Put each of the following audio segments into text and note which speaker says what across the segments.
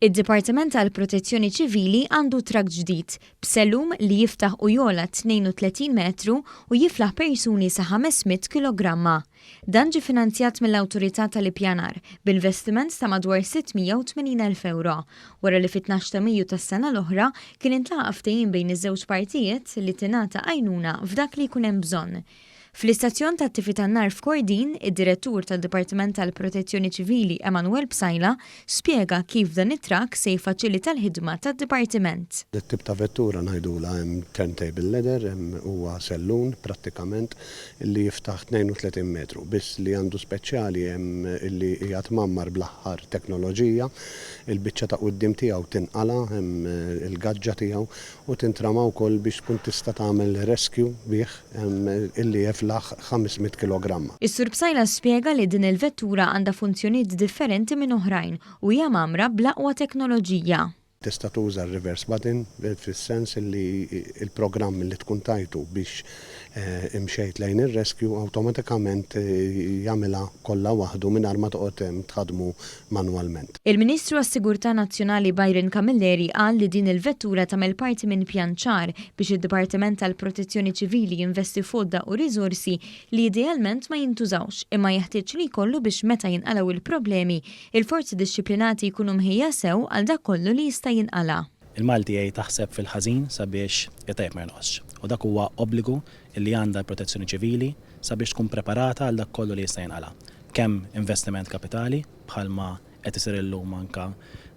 Speaker 1: Id-Dipartiment tal-Protezzjoni Ċivili għandu trakk ġdid, b'sellum li jiftaħ u jogħla 32 metru u jiflaħ persuni sa 500 kilogramma. Dan ġie finanzjat mill-Awtorità tal-Ippjanar b'investiment ta' madwar 680,000 ewro, wara li fit-tnax ta' Mejju tas-sena l-oħra kien intlaħaq ftehim bejn iż-żewġ partijiet li tingħata għajnuna f'dak li jkun hemm bżonn. Fl-istazzjon tat-tifi tan-nar f'Kordin, id-Direttur tad-Dipartiment tal-Protezzjoni Ċivili Emanuel Psaila spjega kif dan it-trakk se jiffaċilita l-ħidma tad-dipartiment.
Speaker 2: Dit-tip ta' vettura ngħidulha hemm turntable ladder, hemm huwa sellun prattikament li jiftaħ 32 metru. Biss li għandu speċjali hemm li qiegħed mgħammar bl-aħħar teknoloġija. Il-biċċa ta' quddiem tiegħu tinqala' hemm il-gaġġa tiegħu u tintrama wkoll biex tkun tista' tagħmel rescue bih. Illi jiflaħ 500 kilogramma.
Speaker 1: Is-Sur Psaila spjega li din il-vettura għandha funzjonijiet differenti minn oħrajn u hija mgħammra bl-aqwa teknoloġija.
Speaker 2: Tista' tuża r-reverse button fis-sens li l-programm li tkun tajtu biex imxejt lejn ir-rescue awtomatikament jagħmilha kollha waħdu mingħajr ma toqgħod tħaddmu manwalment.
Speaker 1: Il-Ministru għas-Sigurtà Nazzjonali Byron Camilleri qal li din il-vettura tagħmel parti minn pjan ċar biex id-Dipartiment tal-Protezzjoni Ċivili jinvesti f'għodda u riżorsi li idealment ma jintużawx imma jeħtieġ li jkollu biex meta jinqalgħu il-problemi, il-forzi dixxiplinati jkunu mħejja sew għal dak kollu li jista' jinqala'.
Speaker 3: Il-Malti jgħid aħseb fil-ħażin sabiex it-tajjeb ma jonqosx. U dak huwa obbligu li għandha l-Protezzjoni Ċivili sabiex tkun preparata għal dak kollu li jista' jinqala'. Kemm investiment kapitali, bħalma qed isir illum anke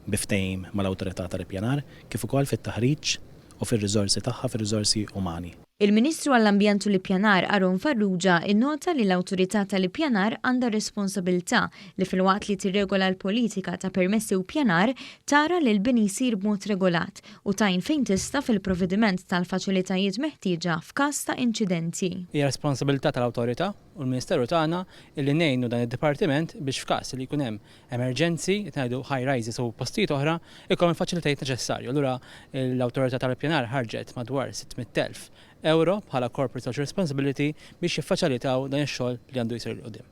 Speaker 3: bi ftehim mal-Awtorità tal-Ippjanar, kif ukoll fit-taħriġ u fir-riżorsi tagħha, fir-riżorsi umani.
Speaker 1: Il-Ministru għall-Ambjent u l-Ippjanar Aaron Farrugia nnota li l-Awtorità tal-Ippjanar għandha responsabilità li filwaqt li tirregola l-politika ta' permessi u ppjanar, tara li l-bini jsir b'mod regolat u tgħin fejn tista' fil-provvediment tal-faċilitajiet meħtieġa f'każ ta' inċidenti.
Speaker 4: Hija responsabilità tal-Awtorità u l-Ministeru tagħna illi ngħinu dan id-dipartiment biex f'każ li jkun hemm emerġenzi, qed ngħidu high rises u postijiet oħra, ikollhom il-faċilitajiet neċessarji. Allura l-Awtorità tal-Ippjanar ħarġet madwar 600,000 ewro bħala corporate social responsibility biex jiffaċilitaw dan ix-xogħol li għandu jsir 'il quddiem.